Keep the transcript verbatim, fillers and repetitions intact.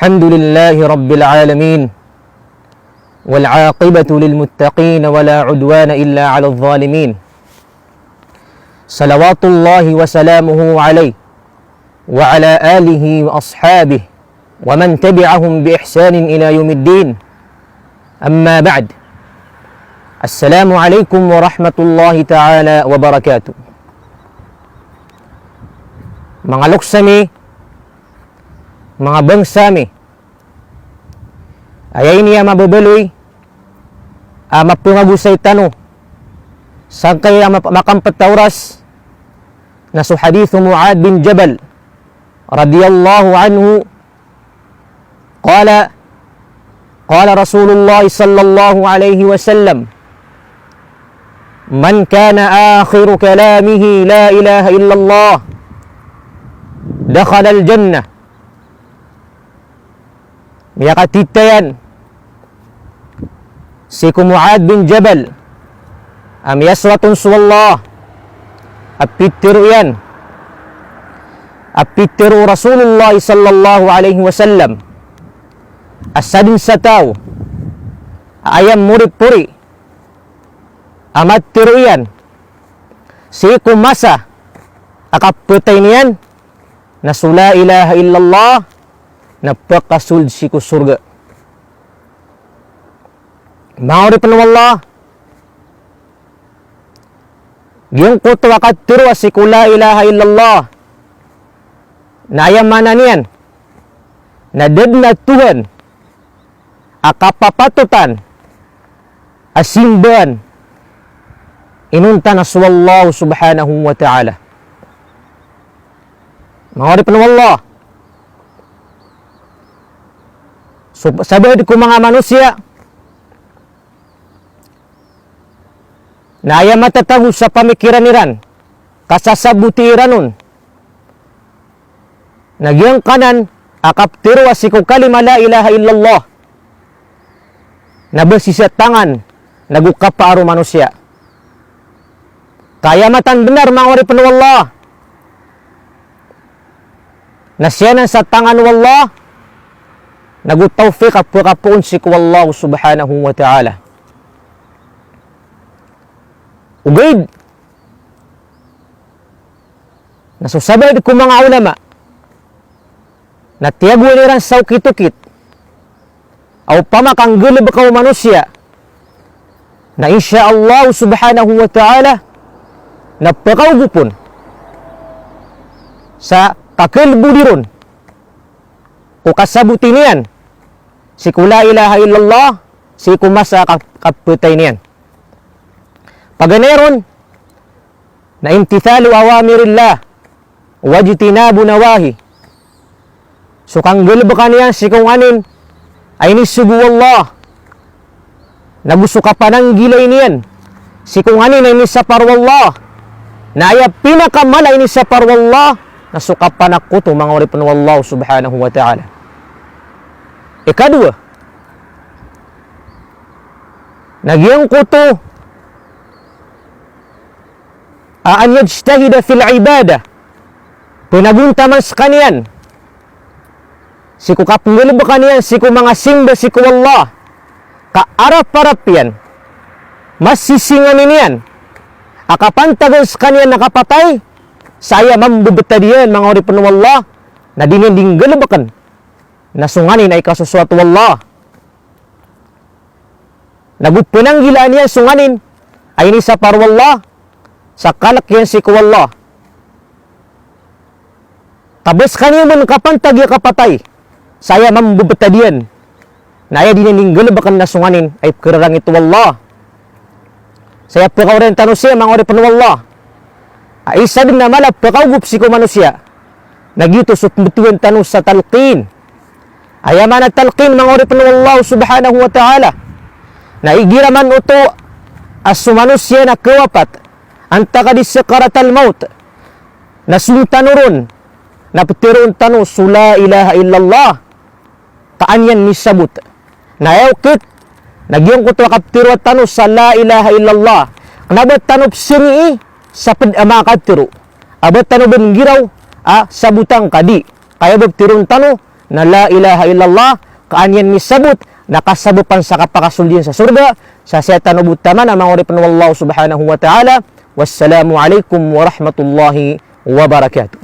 الحمد لله رب العالمين، والعاقبة للمتقين، ولا عدوان إلا على الظالمين. صلوات الله وسلامه عليه وعلى آله وأصحابه ومن تبعهم بإحسان إلى يوم الدين. أما بعد. السلام عليكم ورحمة الله تعالى وبركاته. Manga loks ami, manga bangsa ami, aya ini a mababaloy a mapangagosay tano sangkai a map-, makampet a oras, na so hadith o Muadh bin Jabal radiyallahu anhu, qala, qala Rasulullah sallallahu alaihi wasallam, "Man kana akhiru kalamihi la ilaha illallah, dakhalal jannah." Miyakatitayan sii ko Muadh bin Jabal a miyasorat on so Allah a pitharo iyan, a pitharo o Rasulullah sallallahu alaihi wasallam, a sadn sa taw a aya moripori a matharo iyan sii ko masa a kapatay niyan na so la ilaha illallah, na pakasold sii ko sorga. Manga oripen o Allah, giyangkoto a katharo a sii ko la ilaha illallah, na aya maana niyan na da dn a Tuhan a kapapatotan a simbaan inonta na so Allah subhanahu wa ta'ala. Manga oripen o Allah, so, sabaad ko manga manosiya na aya matatago sa pamikiran iran ka sasaboti iran on na giyangkanan a kaptharo a sii ko kalima la ilaha illallah na ba sii sa tangan nago kapaar o manosiya. Ka aya mataan bnar, manga oripen o Allah, na siyanan sa tangan o Allah nago tawfiq a pakapoon sii ko Allah subhanahu wa ta'ala. Ogaid na so sabaad ko manga ulama na tiyagoan iran sa okit-okit a opama ka nggalbka o manosiya na insha Allah subhanahu wa ta'ala na pakaogop on sa kakalbodi ron ko kasaboti niyan sii ko la ilaha illallah sii ko masa ka-, kapatay niyan. Paganay ron na imtithalu awamirillah wajtinabu nawahi. So kanggalbka niyan sii ko nganin a inisogo o Allah, nago so kapananggilai niyan sii ko nganin a inisapar o Allah, na aya pinakamala a inisapar o Allah na so kapanakoto, manga oripen o Allah subhanahu wa ta'ala. Ikadowa, na giyangkoto a an yajtahida fil ibadah, pnagontaman skaniyan sii ko kapnggalbka niyan sii ko manga simba sii ko Allah, ka arap-arap iyan, masisinganin iyan a kapantagan skaniyan a kapatay, sa aya mambebetad iyan, manga oripen o Allah, na di niyan di nggalbkn na so nganin a ikasosoat o Allah. Nago pnanggilaan iyan so nganin a inisapar o Allah, sa kalk iyan sii ko Allah. Ka ba skaniyan bo kapantagi a kapatay, sa aya mambebetad iyan, na aya di niyan di nggalbkn na so nganin a ipkhararangit o Allah. Sa aya pkaoriyan tano siya, manga oripen o Allah, a isa dn a mala a pkaogop sii ko manosiya na giyoto so pmbtowan tano sa talqin. Aya maana talqin, manga oripen o Allah subhanahu wa ta'ala, na igira man oto a so manosiya na kawapat, antaa ka di sakaratal maut, na song tano ron na ptharoon tano so la ilaha illallah ka an iyan misabot. Na aya okit na giyangkoto a kaptharoa tano sa la ilaha illallah, kna ba tano psangii sa pd a manga katharo a ba tano bn giraw a sabotan ka di. Ka aya ba ptharoon tano na la ilaha illallah, ka an iyan misabot na kasabapan sa kapakasold iyan sa sorga. Sa saya tano bo taman a manga oripn o Allah subhanahu wa ta'ala. Wassalamu alaikum warahmatullahi wabarakatuh.